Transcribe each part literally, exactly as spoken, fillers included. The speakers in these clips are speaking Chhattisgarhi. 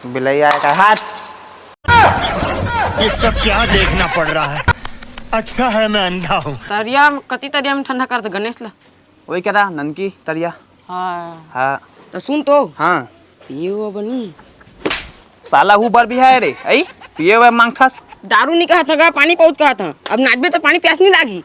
बिलाई आय का हाथ। ये सब क्या देखना पड़ रहा है? अच्छा है मैं अंधा हूँ। तरिया म-, कति तरिया में ठंडा करत गणेश ला? वही करा, ननकी तरिया। हाँ। हाँ। तो सुन तो। हाँ। पिए हुआ बनी। साला हु बर बिहाय रे, अई? पिए हुआ मांगथस? दारू नहीं कहत हँव गा, पानी पहुँच कहत हँव। अब नाचबे तो पानी प्यास नहीं लागी।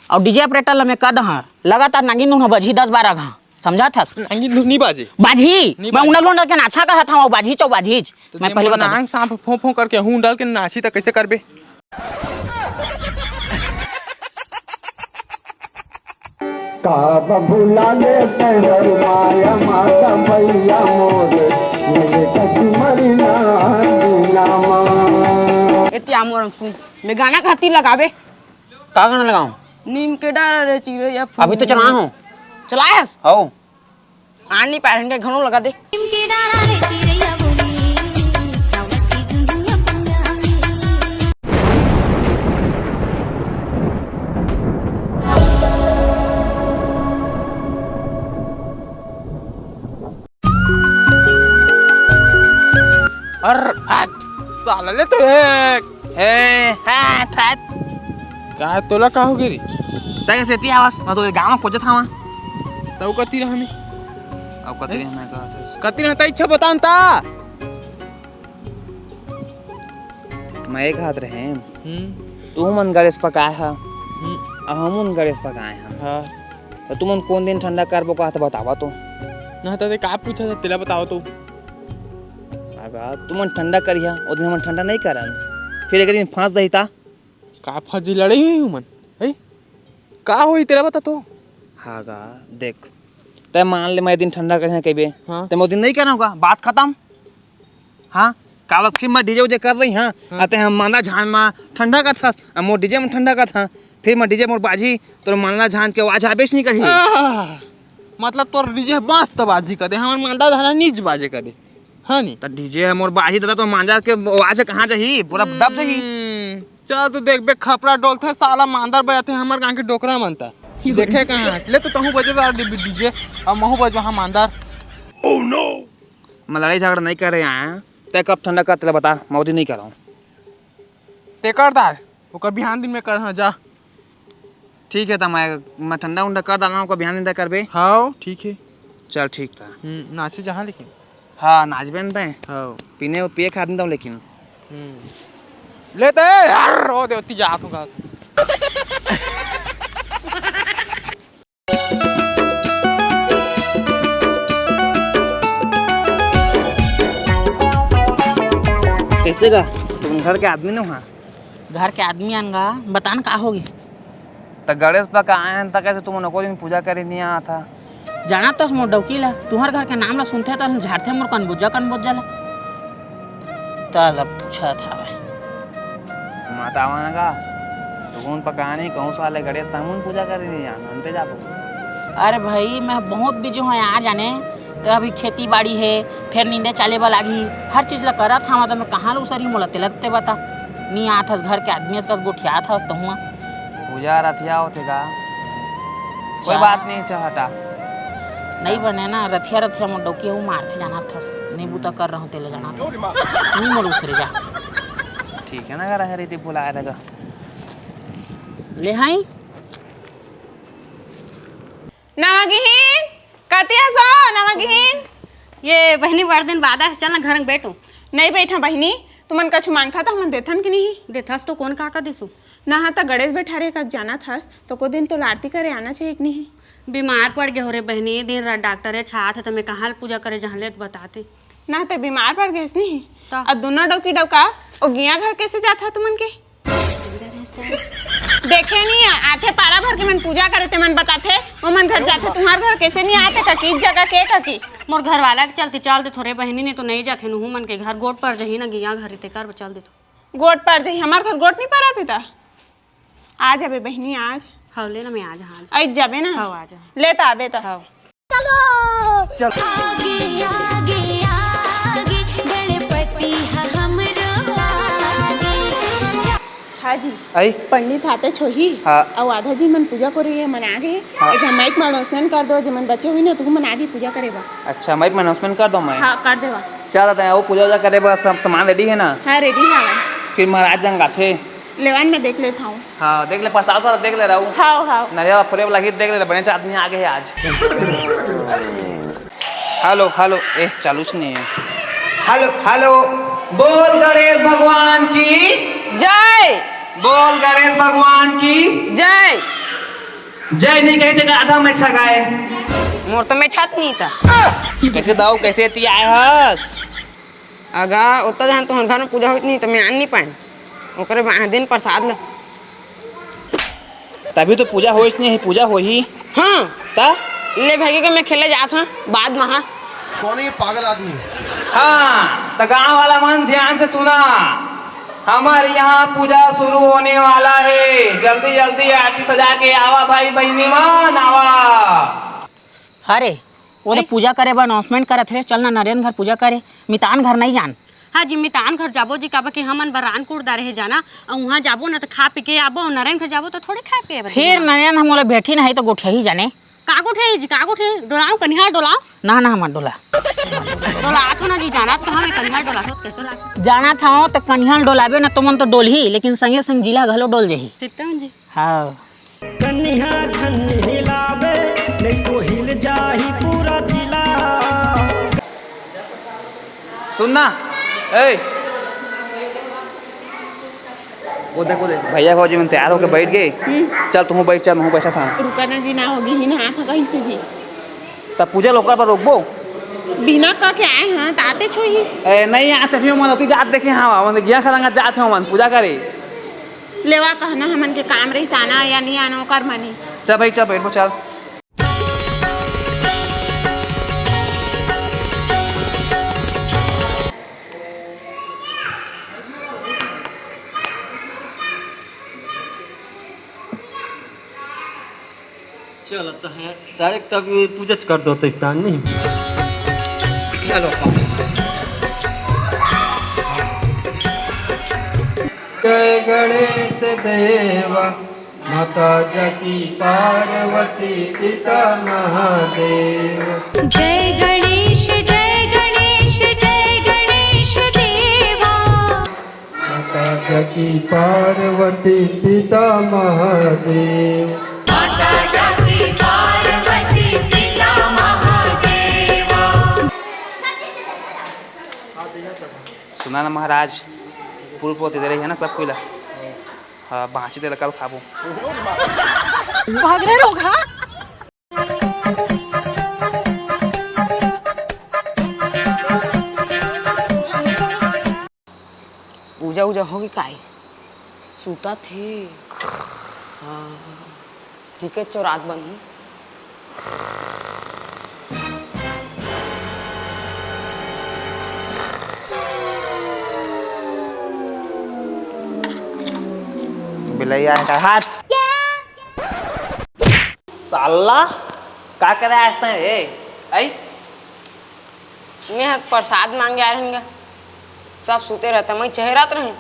अउ DJ operator ला मैं कह दहा, लगातार नागिन धुन बजही दस बारह घा, समझत हस? नागिन धुन नहीं बाजे। बाजही। नहीं मैं बाजे। उंडल उंडल के नाचा कहत हँव, बाजही चौ बाजही। तो मैं पहले बता दूं। नांग सांप फों फों करके हूं डाल के नाची त कैसे करबे? का बबुला ले तैहर माया माता भैया मोरे, मेरे कचमरी ना दीना माँ। ए तिया मोरंग सुन, मैं गाना खातिर लगाबे। का गाना लगाऊं? नीम के डारा रे चिरैया फूल। अभी तो चलाए हँव। चलाए हस? हौ। आ नहीं पाए रहेन, घणो लगा दे। नीम के डारा रे चिरैया बोली, कावती दुनिया पंजाबी। अर, आ, साला ले तो एक। हे, हा, था। का तोला का हो गे रे? तै सेती आवास, मैं तो ये गाँव में खोजत हँव। तौ कती रहा मैं? अब कती हैं? रहना का से? कती रहता इच्छा बतान ता। मैं एक हाथ रहे। हम्म। तू मन गणेश पकाए हा। हम्म। अब हम उन गणेश पकाए हा। हाँ। तो तुमन कौन दिन ठंडा करबो का, तो बतावा तो। ना, तो का पूछा था, तेला बताओ तो। सागा, तुमन ठंडा करिहा, ओ दिन हमन ठंडा नहीं करन। फिर एक दिन फंस जाही ता। का फंस जाही, लड़ाई होही उमन? हैं? का होही, तेला बता तो। हाँ गा, देख। तै मान ले, मैं दिन ठंडा करिहा कहिबे। हाँ। तै मैं ओ दिन नहीं करहूँ गा, बात खत्म। हाँ, काबर फिर मैं DJ उजे कर रही हाँ, हाँ। अते हम मांदा झान मा ठंडा करथस, अब मोर DJ में ठंडा करथस, फिर मैं DJ मोर बाजी, तोर मांदा झान के आवाज आबेच नहीं करही। आह, मतलब तोर DJ मस्त बाजी कर दे, हमर मांदा झान नीच बाजे कर दे, हाँ नी? त DJ है मोर बाजी दादा, तो मांदा के आवाज कहाँ जाही, पूरा दब जाही। हम्म, चल तू देखबे, खपरा डोलथे साला, मांदर बजाथे हमर गांव के डोकरा मन त। देखे कहाँ हस? ले तो तहूँ बजे बार DJ, अब महूँ बजो हाँ मांदर। Oh no! मैं लड़ाई झगड़ा नहीं करे आए, तै कब ठंडा कर, तेला बता, मैं ओ दिन नहीं करहूँ। ते कर दार, ओकर बिहान दिन में कर, हाँ, जा। ठीक है, त मैं, मैं ठंडा उंडा कर डालना, ओकर बिहान दिन तै करबे। हाँ, ठीक है। चल, ठीक था। हम्म, नाचे जहाँ लेकिन। हाँ, नाचबे न तै। हाँ। पीने, पिए खाए नहीं दो लेकिन। हम्म। ले तै, यार, ओ दे, ओती जात हूँ का। कैसे गा? तुम घर के आदमी न हा? घर के आदमी अन गा, बतान का होगे? त गणेश बा का आए हन, त कैसे तुमन एको दिन पूजा करे नहीं आत हा? जानत हस मोर डौकी ला, तुहर घर के नाम ला सुनथे त झाड़थे मोर कनबुज्जा कनबुज्जा ला। त ला पूछत हवय। माता आवा ना का? तुहून पकानी कहूँ साले गणेश तहमुन पूजा करे नहीं जान, अंते जाबो। अरे भाई, मैं बहुत busy हूँ यार, जाने तो अभी खेती बाड़ी है, फिर नींदे चाले वाला लागी, हर चीज ला करत हवा, तो मैं कहाँ ला उसरी मोला तेला ते बता। नी आत हस घर के आदमी अस कस गोठियात हस तहुआ। पूजा रथिया होथे का? कोई जा। बात नहीं, अच्छा हटा। नहीं बने ना, रथिया रथिया मोर डौकी हूँ मारथे जाना थस। नहीं बूता कर रहूँ तेले जाना थस। नहीं मोर उसरे जा। ठीक है ना, अगर हरी दी बुलाए लगा। ले हाई। नवागिहीन, कति हसो नवागिहीन? ये बहिनी बड़ दिन बाद आए, चल ना घर में बैठो। नहीं बैठा बहिनी, तुमन कछु मांगथा त हमन देथन कि नहीं? देथस तो कौन का का देसु? ना हा त गणेश बैठारे का जाना थस, तो को दिन तो आरती करे आना चाहिए कि नहीं? बीमार पड़ गए हो रे बहिनी, दिन रात डॉक्टर है छात है, तो मैं कहाँ पूजा करे जहाँ ले बताते। ना ते बीमार पड़ गए नहीं? तो? अब दोनों डौकी डौका, ओ गिया घर कैसे जाथा तुमन के? देखे नहीं है, आथे पारा भर के मन पूजा करे ते मन बताथे, वो मन घर जाथे, तुम्हार घर कैसे नहीं आते ककी, इस जगह के ककी? मोर घर वाला के चलते चल दे थोरे बहिनी, नहीं तो नहीं जाथे नुहू मन के घर, गोट पर जही ना गिया घर ते कर चल दे तो। गोट पर जही, हमार घर गोट नहीं पर आते ता। आ जाबे बहिनी आज। हव ले ना मैं आज, हाँ आज। आई जाबे ना? हव आ जा। ले त आबे त। हव। चलो। आगे, आगे, आगे, गणपति ह हमरो आगे। जी, आई? पंडित आते छोही, हाँ। अउ आधा जी मन पूजा करे हे, मन आ गे। हाँ। एक माइक में announcement कर दो, जे मन बचे हुई ना, तुहू मन आ जी पूजा करे बा। अच्छा, माइक में announcement कर दो मैं। हाँ, कर देवा। चल, आते हैं, वो पूजा वूजा करे बा, सब सामान ready है ना? हाँ, ready है। फिर महाराज जंग आथे। लेवान में देख लेत हूँ। हाँ, देख ले, प्रसाद वसाद देख ले रहू। हाँ, हाँ। नरिया फोरे वाला गीत देख ले, बड़े आदमी आ गए आज। हेलो, हेलो, ए, चालूच नहीं है। हेलो, हेलो, बोल गणेश भगवान की जय। बोल गणेश भगवान की जय। जय नहीं कही तो आधा में छगाए। मोर तो में छत नहीं था। कैसे दाऊ, कैसे ती आए हस? अगा, ओतका जहां तुहर घर में पूजा होइत नहीं, त मैं आन नहीं पाएन। ओकरे बाद दिन प्रसाद ल। तभी तो पूजा होइस नहीं, पूजा होही। हाँ। त? ले भाई के मैं खेले जात हूँ, बाद में, हाँ। कौन है ये पागल आदमी? हाँ, त गांव वाला मन ध्यान से सुना, हमारे यहाँ पूजा शुरू होने वाला है, जल्दी जल्दी आरती सजा के आवा भाई बहिनी मन, आवा। अरे, वो तो हैं? पूजा करे बर announcement करत हे, चल ना नरेंद्र घर पूजा करे, मितान घर नहीं जान। हाँ जी, मितान घर जाबो जी, काबर कि हमन बरान कुड़दा रहे जाना, अउ उहाँ जाबो ना त खा पी के आबो, अउ नरेंद्र घर जाबो त थोड़े खाए पिए बर फिर जाना। नरेंद्र हमोला भेठी नहीं तो गोठियाही जाने। का गोठियाही जी, का गोठियाही? डोलाओ, कनिहा डोलाओ। ना, ना, हमर डोला। डोला आथो ना जी, जाना तो हमें कनिहा डोला हो, कैसे लागे? जाना था तो कनिहा डोलाबे ना, तुमन तो डोलही, लेकिन संगे संग जिला घलो डोल जही। सीताराम जी। हाँ। कनिहा झन हिलावे, नहीं तो हिल जाही पूरा जिला। सुनना, ए, वो देखो, देख, भैया भौजी मन तैयार होके बैठ गए। हम्म। चल, तुहूँ बैठ, चल, मैं बैठा था। रुका ना जी, ना होगी ही ना, हाथ कहीं से जी। तब पूजा लोकर पर रोकबो। बिना कह के आए हैं, त आते छोही। ए, नहीं आते फिर मन, तू जात देखे, हाँ, मन गया खरंगा जात हो मन, पूजा करे। लेवा कहना हमन के काम रहिस आना या नहीं आना ओकर मनीस। चल भाई, चल बैठो, चल। चल, अब तो है, direct अब ये पूजा कर दो, तो स्थान नहीं। चलो। जय गणेश देवा, माता जाकी पार्वती, पिता महादेव। जय गणेश, जय गणेश, जय गणेश देवा। माता जाकी पार्वती, पिता महादेव। माता जाकी पार्वती, पिता महादेव। सुना ना महाराज, फूल पोती दे रही है ना सब कोई ला। हाँ, बाँची तेला कल खाबो। भाग रे रोगहा। पूजा उजा होगी काई? सुतत हे। हाँ, ठीक है, चोरात बनही। बिलैया का हाथ। साला, का करे आज तैं रे? आई? मैं ह प्रसाद मांगे आ रहेन गा। सब सुते रहता, मैं चहेरत रहेन।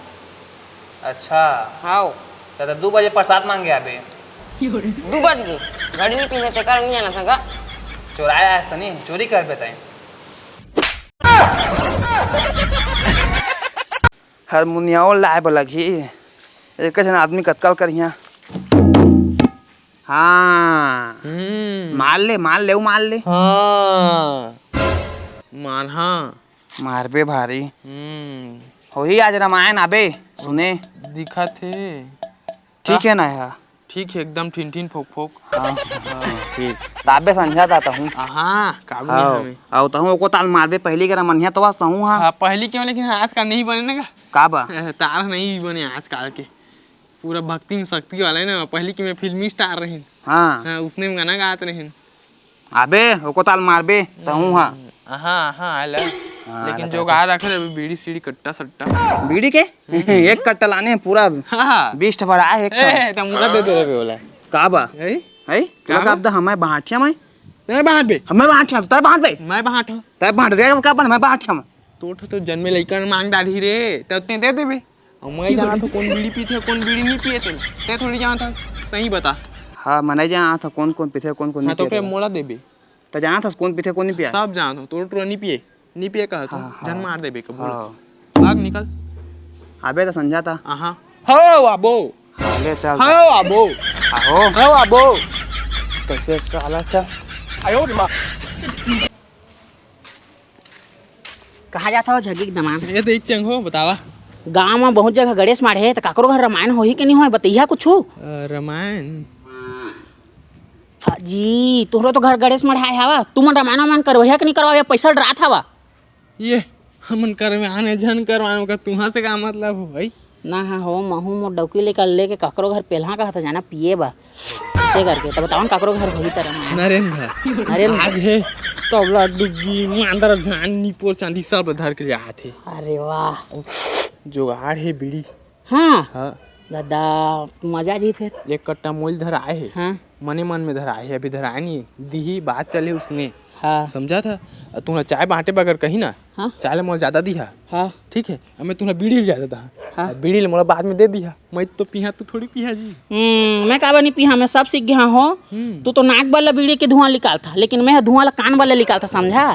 अच्छा। हाव। त, त दू बजे प्रसाद मांगे आबे। दू बज गे, घड़ी नहीं पीने ते कर नहीं जाना था गा। चोराए आए सनी, चोरी करबे तैं। हारमोनियम लाए बर लगही। एक झन आदमी कतका ल करिहा। हाँ। हम्म। मार ले, मार ले, वो मार ले। हाँ। मारहा। मारबे भारी। हम्म। होही आज रामायण आबे, सुने। दिखत हे। ठीक हे ना यार? ठीक हे, एकदम ठिन ठिन फोक फोक। हाँ, हाँ, ठीक। ताबे संझा ता तहूँ। हाँ, काबू हाँ। नहीं हमें। आओ तहूँ ओको ताल मारबे, पहली के रमनिया तो बस तहूँ हाँ। हाँ, पहली क्यों, लेकिन आजकल नहीं बने ना का? का बा? तार नहीं बने आजकल के। पूरा भक्ति में शक्ति वाला है ना, पहली के मैं फिल्मी स्टार रहिन। हाँ। हाँ, उसने में गाना गात रहिन। आबे, ओको ताल मारबे, तहूँ हाँ। हम्म, हाँ, हाँ, आला। हाँ, लेकिन आला जो तो। गा रखे रहे, बीड़ी सीड़ी कट्टा सट्टा। बीड़ी के? हम्म। एक कट्टा लाने पूरा हाँ, हाँ। बीस ठो भरा है एक ए, ठो। त मुला दे दे रहे बोला। का बा? ए? है? का पूरा बा? का बा? हमें बांटिया में? मैं बांट बे। हमें बांटिया, तय बांट बे। मैं बांट हूँ। तय बांट दे, का बा? मैं बांटिया में। तो, तो जन्मे लइका ने मांग डाली रे, तब ते दे देबे। अउ मैं जानत हँव कोन बीड़ी पीथे, कोन बीड़ी नइ पिए, ते, ते थोड़ी जानत हस, सही बता। हाँ, मैं नइ जानत हँव कोन कोन पीथे, कोन कोन नइ हाँ, तो पिए फिर तेला। मोला देबे। त जानत हस कोन पीथे, कोन नइ पिए? सब जानत हँव, तोर टुरा नइ पिए, नइ पिए कहत हँव, हाँ, हाँ। झन मार देबे कबूल। हाँ। भाग निकल। अबे त समझा था। आहा। हो आबो। हाँ, ले चल। हो आबो। आहो। हो आबो। कैसे साला चल। कहाँ जात हव झगी के दमाद? ये तो एक चंग हो, बतावा। गाँव म बहुत जगह गणेश माढ़े हे, त काकरो घर रमायन होही के नइ होय, बतइहा कुछु? अ, रमायन? हाँ जी, तुहरो तो घर गणेश माढ़े हवा, तुमन रमायन वमायन करवइहा के नइ करवाओ, या पैसा डरात हवा? ये, हमन करवान हे, झन करवान, ओकर तुहाँ से का मतलब हो भाई? ना हाँ हो, महूँ मोर डौकी लेकर लेके काकरो घर पेलहा कहत जाना पिए बा। ऐसे करके, तब बताओ न काकरो घर होही तरह में। नरेंद्र। नरेंद्र। आज हे, तबला, डुग्गी, मांदर, झान, निपोर, चांदी सब धर के जात हे। अरे वाह। जुगाड़ हे बीड़ी। हाँ। हाँ। दादा, मजा जी फिर। एक कट्टा मोइल धर आए हे। हाँ। मने मन में धर आए हे, अभी धर आए नहीं, दिही बात चले उसने। हाँ। समझा था? तुहला चाय बांटे बगर कही ना, हाँ। चाय ले मोला ज्यादा दिहा। हाँ। ठीक है, अब मैं तुहला बीड़ी ले ज्यादा दहा। हाँ। अब बीड़ी ले मोला बाद में दे दिहा। मैं तो पीहा, तू थोड़ी पीहा जी। हम्म, मैं काबर नहीं पीहा, मैं सब सीख गया हो। हम्म। तू तो नाक वाला बीड़ी के धुआं निकालता, लेकिन मैं धुआं ला कान वाला निकालता, समझा?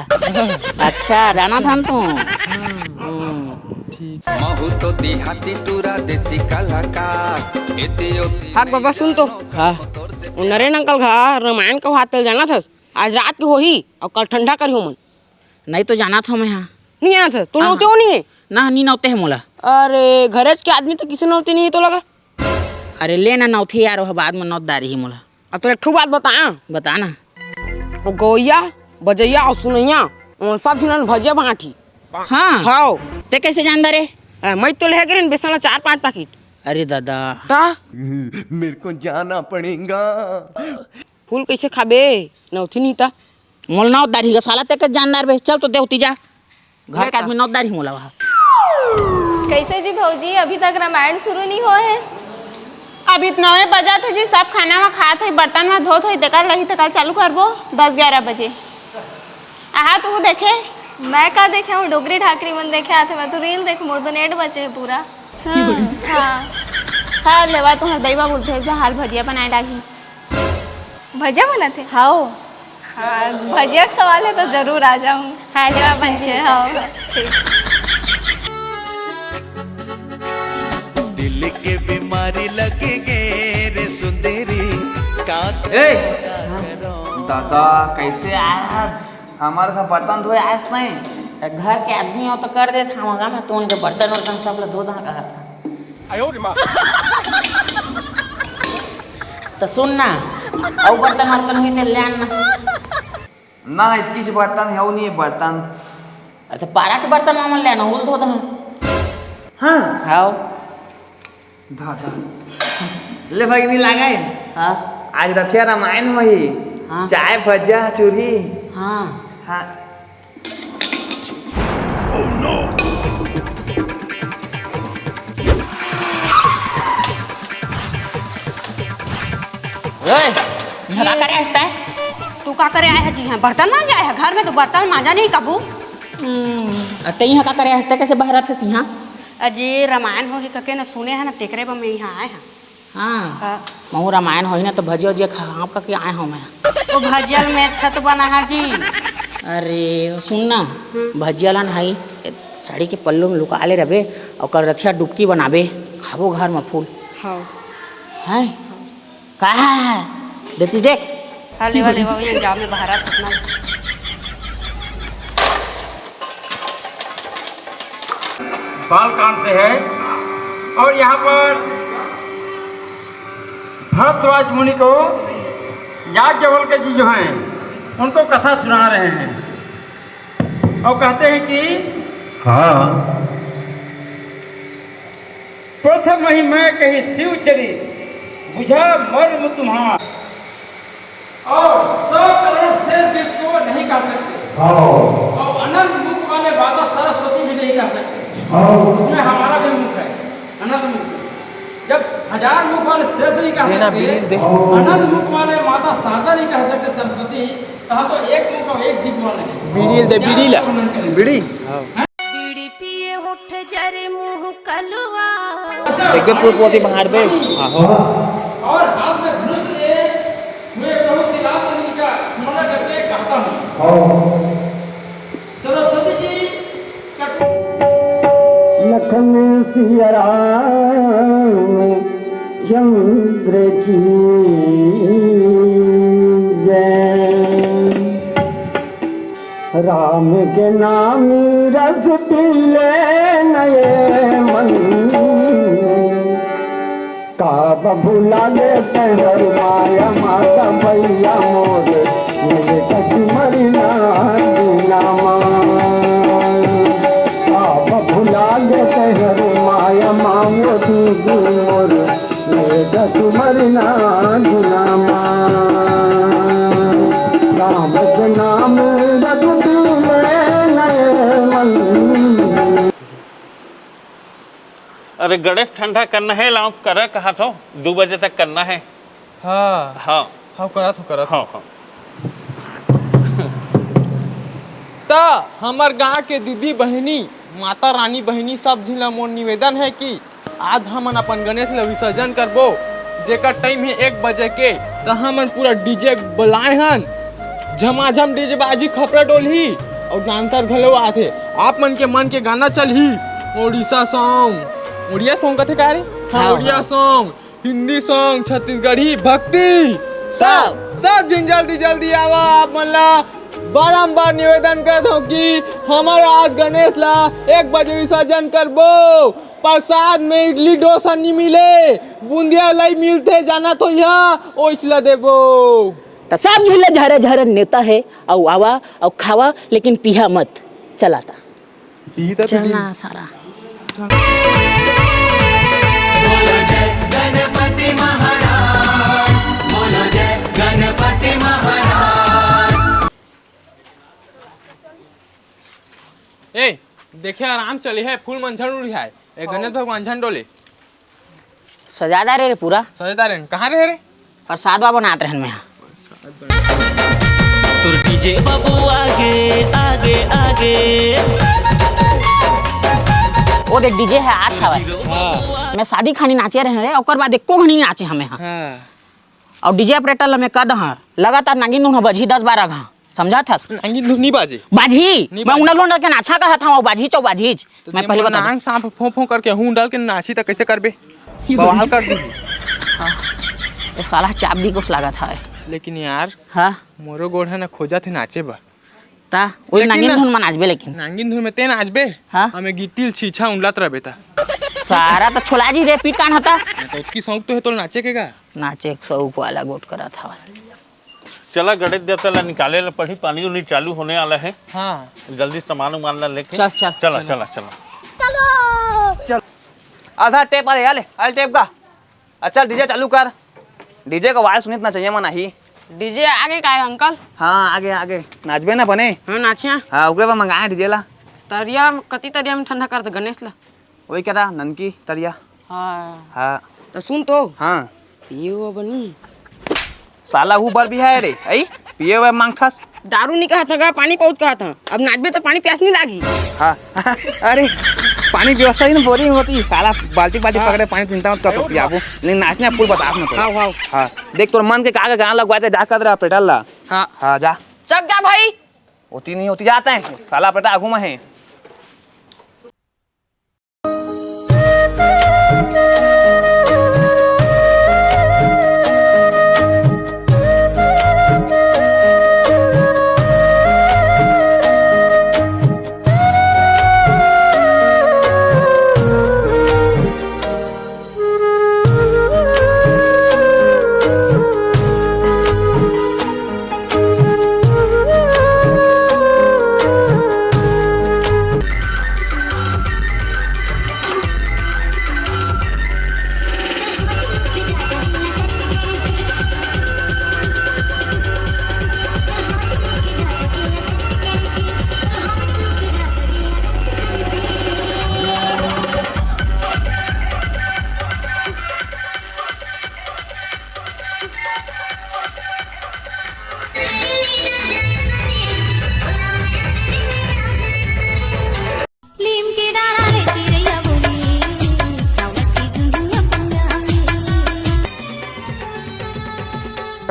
अच्छा, जाना था तू। हम्म। ठीक। महू तो देहाती टूरा देसी कलाकार। एती ओती हाक बाबा, सुन तो। हाँ। वो नरेन अंकल घर रमायन कहाथे, जाना था? आज रात के होही अउ कल ठंडा करही ओमन। नहीं तो जानत हँव मैं हा। नहीं जानत हस? तू हाँ, नौते हाँ। हो नहीं है? ना, नहीं नौते हे मोला। अरे, घरेच के आदमी तो किसे नौते नहीं है तो लगा। अरे, ले ना नौते यार, वो बाद में नौत डारही मोला। अब तो एक ठो बात बता। बता ना। वो गवैया, बजैया अउ सुनैया, उन सब झिनन भजिया बांटी। हाँ। हाव। ते कैसे जानदा रे? ए, मैं तो ले गे रहेन बेसन ला चार पांच पाकिट। अरे दादा। ता? मेरे को जाना पड़ेगा। फूल कैसे खाबे? नौती नहीं ता। मोला नौत डारही गा साला, ते के जानदार बे। चल तो देवती जा। घर के आदमी नौत डारही मोला वहाँ। कैसे जी भौजी, अभी तक रामायण शुरू नहीं होय हे? अभी तो नवे बजत हे जी, सब खाना वा खात होही, बर्तन वा धोत होही, तेकर लगही तेकर चालू करबो दस ग्यारह बजे। आहा, तू देखे? मैं का देखे हँव, डोकरी ढाकरी मन देखे आथे, मैं तो reel देख, मोर तो net बचे हे पूरा। हम्म। हाँ। हाँ, लेवा, तुहर दई बाबू भेज दे, हाल भजिया बनाए डालही। भजिया बनाथे? हाव। हाँ, भजिया के सवाल हे तो जरूर आ जाहूँ। हाँ, लेवा, ठीक हे, हाँ, ठीक। दिल के बीमारी लगे गे रे सुंदरी, का ए, करों? दादा, कैसे आए आज? हमर घर बर्तन धोए आए नहीं। घर के आदमी हो तो कर देत हँव गा, मैं तो उनके बर्तन वर्तन सब ला धो दा कहत हँव। त सुन ना, अउ बर्तन वर्तन होही ते ले आन ना। ना, इतकीच बर्तन हे, अउ नहीं हे बर्तन। अरे त पारा के बर्तन वा मन ले आन, ओला धो दहूँ। हाँ। हाव। धा, धा। ले भाई, नहीं लागे। हाँ। आज रथिया रामायण होही। हाँ। चाय, भजिया, चूरही। हाँ। हाँ। ओए, इहाँ का करे हस तैं? तू का करे आए हस जी? इहाँ बर्तन मांजे आए हस? घर में तो बर्तन मांजा नहीं कभू। हम्म, अ, तैं इहाँ का करे हस तैं? कैसे बहरत हस इहाँ? अजी, रामायण होही कके न सुने हँव न, तेकरे बर मैं इहाँ आए हँव। हाँ। हाँ। महूँ रामायण होही ना तो भजिया उजिया खाहूँ कके आए हँव मैं। ओ भजिया ल मैं अच्छा तो बनाहूँ जी। अरे सुन ना, हम्म। भजिया ला ना हई, ए, साड़ी के पल्लू में लुका ले रहिबे, अउ कल रथिया डुबकी बनाबे, खाबो घर में फूल। हाँ। हैं? का हे? देती देख। हाँ, लेवा, लेवा, वही अंजाम में बहरा फटना। बालकांड से है और यहाँ पर भरद्वाज मुनि को याज्ञवल्क्य जी जो हैं, उनको कथा सुना रहे हैं और कहते हैं कि हाँ। प्रथम ही मैं कही शिव चरित, बुझा मर्म तुम्हार। और सौ करोड़ शेष भी उसको नहीं कह सकते। हाँ। और अनंत मुख वाले माता सरस्वती भी नहीं कह सकते। हाँ। उसमें हमारा भी मुख है, अनंत मुख। जब हजार मुख वाले शेष नहीं कह सकते, अनंत मुख वाले माता शारदा नहीं कह सकते सरस्वती, कहा तो एक मुख और एक जीभ वाले हैं। बीड़ी दे, बीड़ी ला। वर्णन करें। बीड़ी? हाँ। बीड़ी पिए होठ जरे मुंह कलुआ। देखबे, पूरा पोती बहारबे। आहो। और हाथ में धनुष लिए हुए प्रभु श्री रामचंद्र जी का स्मरण करके कहता हूँ। सरस्वती जी का लखन सिया राम चंद्र की जय। राम के नाम रस पीले नये मन, काब भुला गे तहर माया माता भैया मोर, मेरे कछु मरना दुनामा। काब भुला गे तहर माया मामो दीदी मोर, मेरे कछु मरना दुनामा। राम के नाम रघुबीर नये मन। अरे गणेश, ठंडा करना है, लाउंस करा कहा था, दो बजे तक करना है। हाँ। हाँ। हाँ, करत हो, करत हो। हाँ, हाँ। त हमर गांव के दीदी बहिनी, माता रानी बहिनी, सब झिन ला मोर निवेदन है कि आज हमन अपन गणेश ल विसर्जन करबो, जेकर टाइम हे एक बजे के। त हमन पूरा डीजे बुलाए हन, झमाझम डीजे बाजी, खपरा डोलही अउ डांसर घलो आथे। आप मन के मन के गाना चलही, ओडिशा सॉन्ग, ओडिया सॉन्ग कथे का रे? हाँ, हाँ, ओडिया हाँ। सॉन्ग, हिंदी सॉन्ग, छत्तीसगढ़ी भक्ति, सब। सब झिन जल्दी जल्दी आवा। आप मन ला बारंबार निवेदन करत हौं कि हमर आज गणेश ला एक बजे विसर्जन करबो। प्रसाद में इडली डोसा नी मिले, बूंदिया लाई मिलथे, जाना तो यहाँ ओइच ला देबो। त सब झिन ला झरे झरे नेता है, अउ आवा अउ खावा, लेकिन पीहा मत। चला त। पी त चल पी। ना सारा। बोलो जय गणपति महाराज, बोलो जय गणपति महाराज। ए, देखे आराम चली है, फूल मन झन उड़िहाए। ए, गणेश भगवान झन डोले। सजा डारे रे पूरा। सजा डारे, कहाँ रहे रे? प्रसाद बा बनात रहन में। तोर डीजे बाबू आगे, आगे, आगे। ओ देख, डीजे है, आत हवय। हाँ। मैं शादी खानी नाचे रहे रे, ओकर बाद एको घनी नाचे हमें, हाँ। हाँ। अउ डीजे ऑपरेटर ला मैं कह दहा, लगातार नागिन धुन बजही दस बारह घा, समझत हस? नागिन धुन नी बाजे। बाजही। नी मैं बाजे। उंडल उंडल के नाचा कहत हवं, बाजही चौ बाजहीच। तो मैं जे पहले मोर बता दूं। नांग सांप फों फों करके हूं डाल के नाची त कैसे करबे? बवाल कर दी। हाँ। ये साला चाबी कुछ लागत है। लेकिन यार, हाँ। मोरो गोड़ है ना खोजत है नाचे बर। ता, ओही लेकिन नागिन ना, धुन में नाचबे लेकिन। नागिन धुन में ते नाचबे? हाँ। हमें गिट्टी ल छीछा उंडलत रहबे ता। सारा तो छोला जी रे, पीट कान हता। तो ओतकी शौक तो है तोर नाचे के का? नाचे के शौक वाला गोठ करत हवस। चला गणेश देवता ला निकाले ला पड़ी, पानी उनी चालू होने वाला है। हाँ। जल्दी सामान उमान ला लेके। चल, चल। चला, चला। चला, चला। आधा टेप, अरे, आले, आले टेप का। अच्छा, डीजे चालू कर। डीजे का आवाज सुनित ना चाहिए, मन आही। डीजे आगे का है, अंकल? हाँ, आगे, आगे। नाचबे ना बने? हाँ, नाचिया। हाँ, ओकरे बर मंगाए डीजे ला। तरिया, कति तरिया में ठंडा कर दे गणेश ला। वही करा, ननकी तरिया। हाँ। हाँ। तो सुन तो। हाँ। पिए हुआ बनी। साला हू बर भी है रे, आई? पिए हुआ मांगथस। दारू नहीं कहत हंव गा, पानी बहुत कहत हंव। अब नाचबे तो पानी प्यास नहीं लागी। हाँ। अरे, पानी व्यवस्था ही ना, बोरिंग होती। साला बाल्टी बाल्टी हाँ। पकड़े पानी, चिंता मत कर, तो पियाबो। लेकिन नाचना फुल बतास ना तो। हाँ, हाँ। हाँ। देख, तोर मन के का का गाना लगवाए थे, जा कर रहा पेटल ला। हाँ। हाँ, जा। चक जा भाई। होती नहीं होती जाते हैं। साला बेटा आगू में है।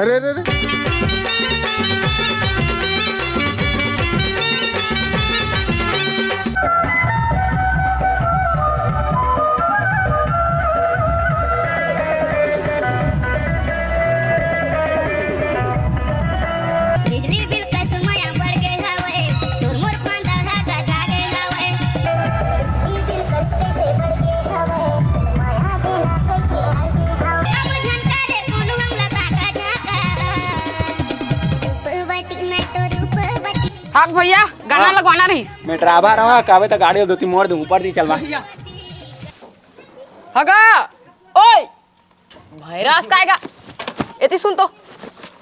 रे रे रे। बिजली बिल कस मया बढ़ गे हवय, तोर मोर फंदा ह गजा गे हवय। बिजली बिल कस कइसे बढ़ गे हवय, मया देना कइसे हर गे हवय। अब झन करे कोनो हमला ताका झाका। रूपवती मैं तो रूपवती। हाँ भैया, गाना हाँ। लगवाना रहीस। मैं ड्राइवर हूँ, कहबे तो गाड़ी दो तीन मोड़ दूँ, ऊपर दी चलवा। हगा, ओए, भैरास काय गा? एती सुन तो।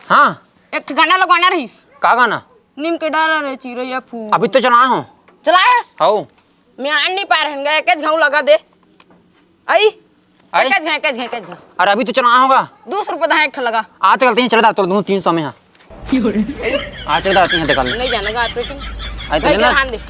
हाँ। एक गाना लगवाना रहीस। का गाना? नीम के डारा रे चिरैया फूल। अभी तो चलाए हो। चलाएस? हौ। मैं आन नहीं पाए रहेंगे, एक घाव लगा दे। आई। आई? एक घाव, एक घाव, एक घाव। अरे अभी तो चलाए होगा। दो सौ रुपये दा एक ठो लगा। आज तो गलती है, चला दा, तो दूँ तीन सौ में हाँ। आज चला दा, तीन सौ निकाल ले। नहीं जाने का ऑपरेटिंग। आई तो भाई, लेना। ध्यान दे।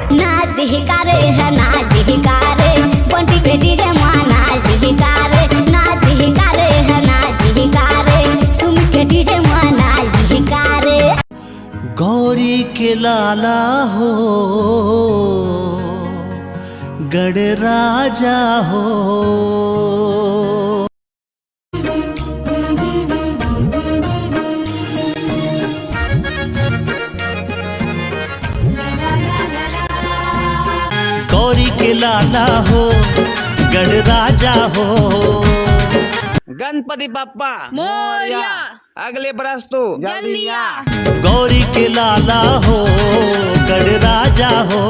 नाच दिही का रे, है नाच दिही का रे, बंटी के डीजे मा नाच दिही का रे, नाच दिही का रे, है नाच दिही का रे, सुमित के डीजे मा नाच दिही का रे। गौरी के लाला हो, गढ़ राजा हो। गौरी के लाला हो, गढ़ राजा हो। गणपति बप्पा मोरया। अगले बरस तो जल्दी आ। गौरी के लाला हो, गढ़ राजा हो।